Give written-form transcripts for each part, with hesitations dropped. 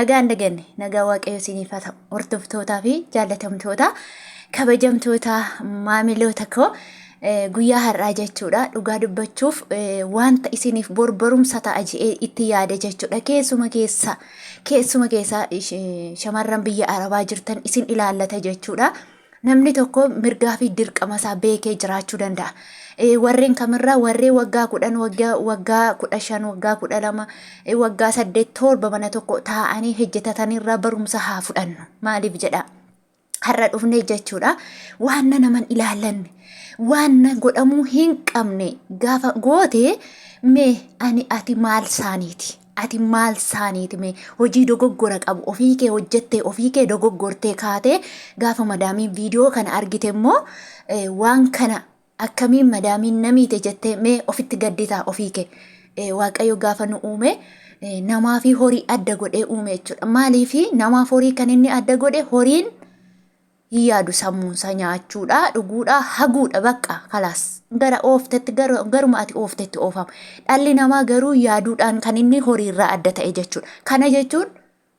Nagaan daganne nagaa Waaqayyo isiniif haa ta'u. Hordoftootaa fi jaallatamtoota kabajamtoota maamiloota koo guyyaa har'aa jechuudha. Dhugaa dubbachuuf wanta isiniif bor barumsa ta'a jedhee itti yaade jechuudha. Keessuma keessa keessuma keessa shamarran biyya Arabaa jirtan isin ilaallata jechuudha. Namni tokko mirgaa fi dirqama isaa beekee jiraachuu danda'a. Warreen kamirraa warreen waggaa 10, waggaa 15, waggaa 12, waggaa 8, 7 mana tokko taa'anii hojjetatanirraa barumsa haa fudhannu. Maaliif jedha? Har'a dhufnee jechuudha. Waan naman ilaallanne, waan godhamuu hin qabne gaafa goote mee ani ati maal saaniiti? Ati maal saaniiti mee hojii dogoggora qabu ofii kee hojjettee ofii kee dogoggortee kaatee gaafa madaamiin viidiyoo kana argite immoo waan kana akkamiin madaamiin namiite jettee mee ofitti gadditaa ofii kee. Waaqayyo gaafa nu uume namaa fi horii adda godhee uume jechuudha. Maaliif namaaf horii kan inni adda godhe horiin hin yaadu sammuunsaa nyaachuudha dhuguudha haguudha bakka kalaas gara ooftetti garuma ati ooftetti oofama dhalli namaa garuu yaaduudhaan kan inni horiirraa adda ta'e jechuudha kana jechuun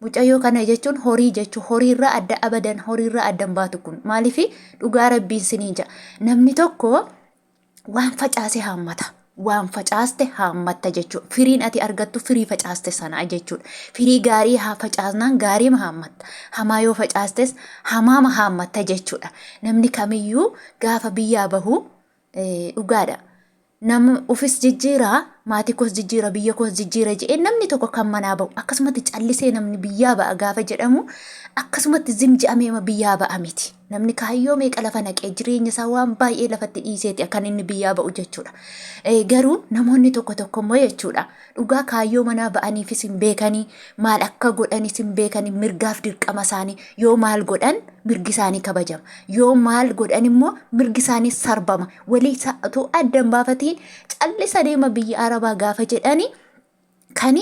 mucayyoo kana jechuun horii jechuun horiirraa adda abadan horiirraa adda hin baatu kun maaliif dhugaa rabbiin siniin jedha namni tokko waan facaase haammata. Waan facaaste haammatta jechuudha. Firiin ati argattu firii facaaste sanaa jechuudha. Firii gaarii haa facaasnaan gaariima haammatta. Hamaa yoo facaastes hamaama haammatta jechuudha. Namni kamiyyuu gaafa biyyaa bahu dhugaadha. Nama ofis jijjiiraa, maatii koos jijjiira, biyya koos jijjiira jedhee namni tokko kan manaa bahu akkasumatti callisee namni biyyaa ba'a gaafa jedhamu akkasumatti zim je'ameema biyyaa ba'a miti. Namni kaayyoo meeqa lafa naqee jireenya isaa waan baay'ee lafatti dhiiseeti kan inni biyyaa ba'u jechuudha. Garuu namoonni tokko tokko immoo jechuudha dhugaa kaayyoo manaa ba'aniifis hin beekanii maal akka godhanis hin beekanii mirgaaf dirqama isaanii yoo maal godhan mirgi isaanii kabajama yoo maal godhan immoo mirgi isaanii sarbama walii isaa otoo adda hin baafatiin callisa deema biyya arabaa gaafa jedhanii kan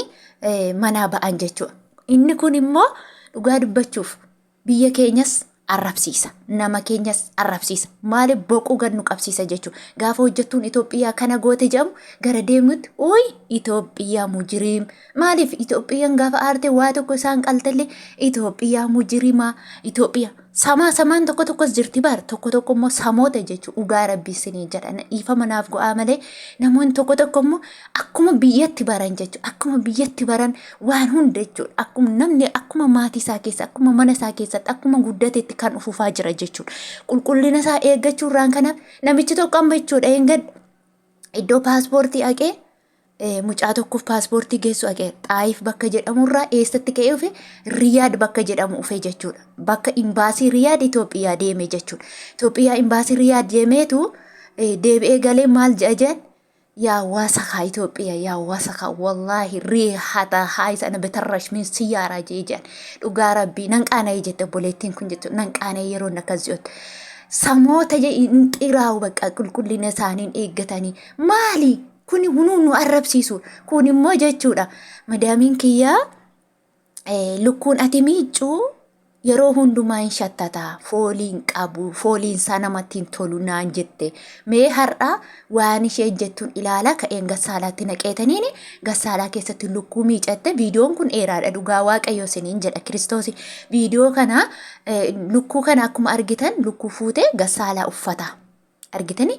manaa ba'an jechuudha. Inni kun immoo dhugaa dubbachuuf Biyya keenyas arrabsiisa. Nama keenyas arrabsiisa. Maaliif boquu gad nu qabsiisa jechuudha. Gaafa hojjettuun Itoophiyaa kana goote jedhamu gara deemnutti uy Itoophiyaa mujiriim. Maaliif Itoophiyaan gaafa aarte waa tokko isaan qaltellee Itoophiyaa mujirimaa Itoophiyaa. Samaa samaan tokko tokkos jirti baar tokko tokko immoo samoota jechuudha. Dhugaa rabbii isinii jedha. Dhiifama naaf go'aa malee namoonni tokko tokko immoo akkuma biyyatti baran jechuudha. Akkuma biyyatti baran waan hunda jechuudha. Akkuma namni akkuma maatii isaa keessa, akkuma mana isaa keessatti, akkuma guddatetti kan ufufaa jira jechuudha. Qulqullina isaa eeggachuu irraan kanaaf namichi tokko amma jechuudha hin gad iddoo paaspoortii haqee mucaa tokkoof paaspoortii geessu haqee Xaayif bakka jedhamurraa eessatti ka'ee dhufe Riyaad bakka jedhamu dhufe jechuudha. Bakka imbaasii Riyaad Itoophiyaa deeme jechuudha. Itoophiyaa imbaasii Riyaad deemeetu deebi'ee galee maal jedha jedhan Yaa wasakaa Itoophiya yaa wasakaa wallaahi riihata haayisa ana betarrash min siyyaaraa jee jedhan dhugaa rabbii nan qaana'ee jette obboleettiin kun jettu nan qaana'ee yeroo inni akkas jedhutti. Samoota jee hin xiraa'u bakka qulqullina isaaniin eeggatanii maali kuni hunuu nu arrabsiisu kun immoo jechuudha madaamiin kiyyaa lukkuun ati miiccu yeroo hundumaa hin shattata fooliin qabu fooliin isaa namatti hin tolu naan jette mee har'a waan isheen jettuun ilaala ka'een gassaalaatti naqeetaniin gassaalaa keessatti lukkuu miicatte viidiyoon kun dheeraadha dhugaa waaqayyo isiniin jedha kiristoosi viidiyoo kana lukkuu kana akkuma argitan lukkuu fuute gassaalaa uffata. Argitani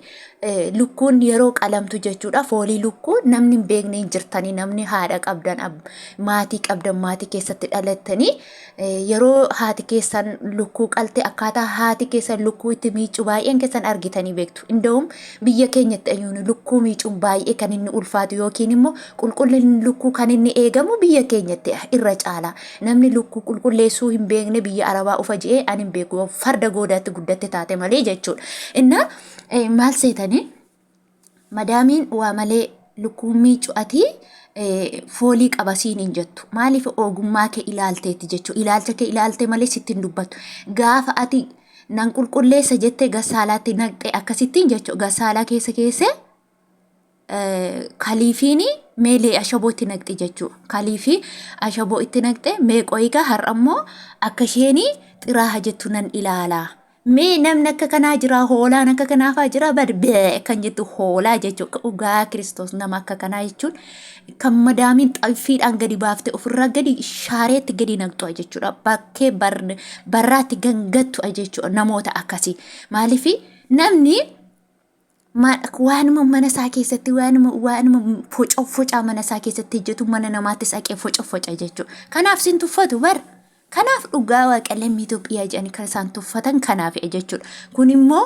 lukkuun yeroo qalamtu jechuudha foolii lukkuu namni hin beekne hin jirtanii namni haadha qabdan maatii qabdan maatii keessatti dhalattanii yeroo haati keessan lukkuu qalte akkaataa haati keessan lukkuu itti miiccu baay'een keessan argitanii beektu. Inda'um biyya keenyatti ayyuun lukkuu miicuun baay'ee kan inni ulfaatu yookiin immoo qulqullinni lukkuu kan inni eegamu biyya keenyatti irra caala. Namni lukkuu qulqulleessuu hin beekne biyya Arabaa ufa je'ee ani hin beeku yoo farda goodaatti guddatte taate malee jechuudha. Innaa maal seetanii madaamiin waa malee lukkuu miicu ati foolii qaba siin hin jettu. Maaliif ogummaa kee ilaalteetti jechuudha. Ilaalcha kee ilaalte malee sitti hin dubbattu. Gaafa ati nan qulqulleessa jettee gassaalaatti naqxee akkasittiin jechuudha. Gassaalaa keessa keessee kaliifiin meelee ashaboo itti naqxi jechuudha. Kaliifii ashaboo itti naqxe mee qoyigaa har'a immoo akka isheen xiraaha jettu nan ilaala. Mee namni akka kanaa jira, hoolaan akka kanaa fa'aa jira, bar bee kan jettu hoolaa jechuudha. Dhugaa Kiristoos nama akka kanaa jechuun kan madaamiin xaffiidhaan gadi baaftee ofirraa gadi shaareetti gadi naqxu jechuudha. Bakkee barraatti gangattu jechuudha namoota akkasii. Maaliif namni waanuma mana isaa keessatti waanuma focaa mana isaa keessatti hojjetu mana namaattis haqee foca jechuudha. Kanaaf sin tuffatu bar. Kanaaf dhugaa waaqa lammii Itoophiyaa jedhanii kan isaan tuffatan kanaaf jechuudha. Kun immoo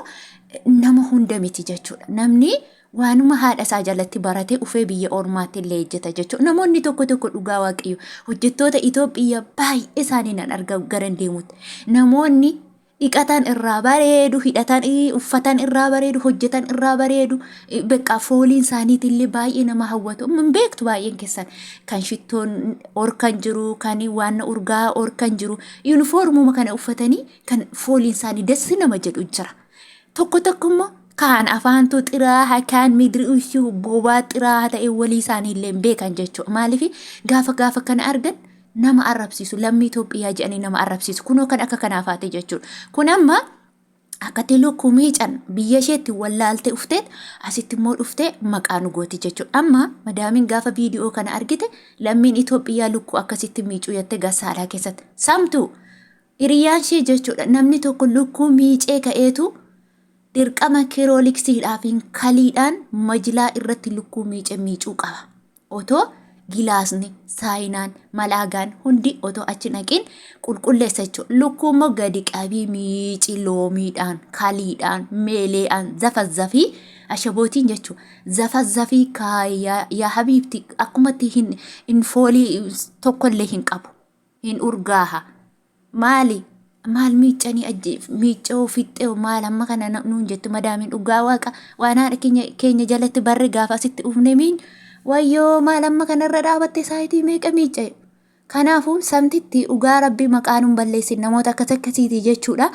nama hunda miti jechuudha. Namni waanuma haadha isaa jalatti baratee ufee biyya ormaatti illee hojjeta jechuudha. Namoonni tokko tokko dhugaa waaqayyo hojjettoota Itoophiyaa baay'ee isaanii nan arga garan deemutti. Namoonni dhiqatan irraa bareedu, hidhatan, uffatan irraa bareedu, hojjetan irraa bareedu, beqqa fooliin isaaniitillee baay'ee nama hawwatu. Hin beektu baay'een keessan kan shittoon orkan jiru, kan waan urgaa orkan jiru, yuunifoormuma kana uffatanii kan fooliin isaanii dassi nama jedhu jira. Tokko tokko immoo kaan afaantu xiraaha, kaan midri ushuu bobaa xiraaha ta'e walii isaanii illee hin beekan jechuudha. Maaliif gaafa gaafa kana argan nama arrabsiisu, lammii Itoophiyaa jedhanii nama arrabsiisu. Kunoo kan akka kanaa faate jechuudha. Kun amma akkatti lukkuu miican biyya isheetti wallaaltee ufteet asitti immoo dhuftee maqaa nu gooti jechuudha. Amma madaamiin gaafa viidiyoo kana argite lammiin Itoophiyaa lukkuu akkasitti miicuu jettee gassaalaa keessatti. Samtuu hiriyaan ishee jechuudha. Namni tokko lukkuu miicee ka'eetu dirqama kirooliksiidhaa fi kaliidhaan majilaa irratti lukkuu miice miicuu qaba. Otoo gilaasni, saayinaan, malaagaan hundi otoo achi naqin qulqulleessa jechuudha. Lukkuu immoo gadi qabii miici loomiidhaan, kaliidhaan, meelee'aan, zafazzafii ashabootiin jechuudha. Zafazzafii kaayaa yaa habiibti akkumatti hin foolii tokkollee hin qabu. Hin urgaaha. Maali? Maal miiccanii miiccoo fixxee maal amma kana nuun jettu madaamiin dhugaa waaqa waan haadha keenya jalatti barre gaafa asitti ufne miinyu wayyoo maal amma kanarra dhaabatte saayitii meeqa miicce. Kanaafuu samtitti dhugaa rabbii maqaa nuun balleessin namoota akkas akkasiiti jechuudha.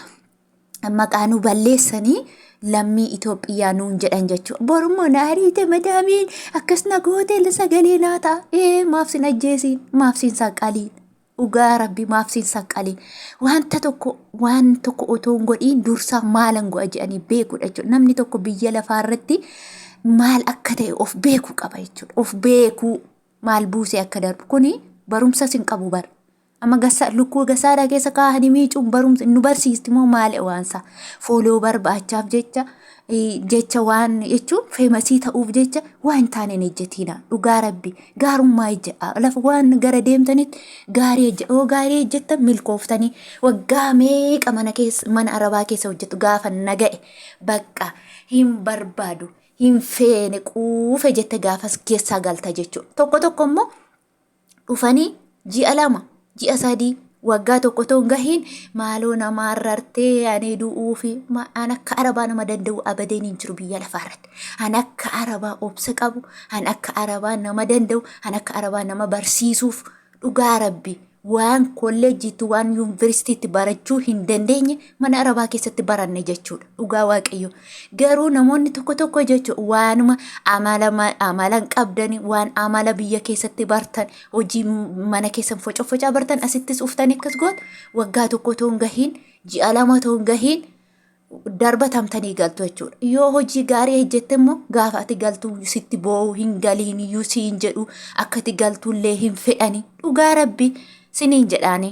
Maqaa nu balleessanii lammii Itoophiyaa nuun jedhan jechuudha. Borummoo na ariite madaamiin akkas na goote sagalee naa ta'a. Ee maaf sin ajjeesiin maaf sin saqqaliin. Dhugaa rabbi maaf sin saqqaliin. Wanta tokko waan tokko otoo hin godhiin dursaa maalan go'a jedhanii beekuudha jechuudha. Namni tokko biyya lafaa irratti maal akka ta'e of beekuu qaba jechuudha. Of beekuu maal buusee akka darbu kuni barumsas hin qabu bara. Amma gassa lukkuu gassaadhaa keessa kaahanii miicuun barumsa nu barsiisti moo maali waansa fooloo barbaachaaf jecha jecha waan jechuun feemasii ta'uuf jecha waan hin taane hin ejjetiina dhugaa rabbi gaarummaa ejjedha lafa waan gara deemtanitti gaarii ejjedha yoo gaarii ejjettan milkooftanii waggaa meeqa mana keessa mana arabaa keessa hojjettu gaafa naga'e bakka hin barbaadu hin feene quufe jette gaafas keessaa galta jechuudha tokko tokko immoo dhufanii ji'a 2, ji'a 3, waggaa tokko otoo hin gahiin maaloo namaa rartee ani du'uufi an akka arabaa nama danda'u abadeen hin jiru biyya lafaa irratti. An akka arabaa obsa qabu, an akka arabaa nama danda'u, an akka arabaa nama barsiisuuf dhugaa rabbi waan kolleejjiitti waan yuunivarsiitiitti barachuu hin dandeenye mana arabaa keessatti baranne jechuudha. Dhugaa waaqayyo. Garuu namoonni tokko tokko jechuudha waanuma amala amala hin qabdani waan amala biyya keessatti bartan hojii mana keessan focofocaa bartan asittis uftanii akkas gootu waggaa tokko otoo hin gahiin ji'a 2 otoo hin gahiin darbatamtanii galtu jechuudha. Yoo hojii gaarii hojjette immoo gaafa ati galtu sitti boo'u hin galiin iyyuu siin jedhu akka ati galtullee hin fedhani dhugaa rabbi siniin jedhaani.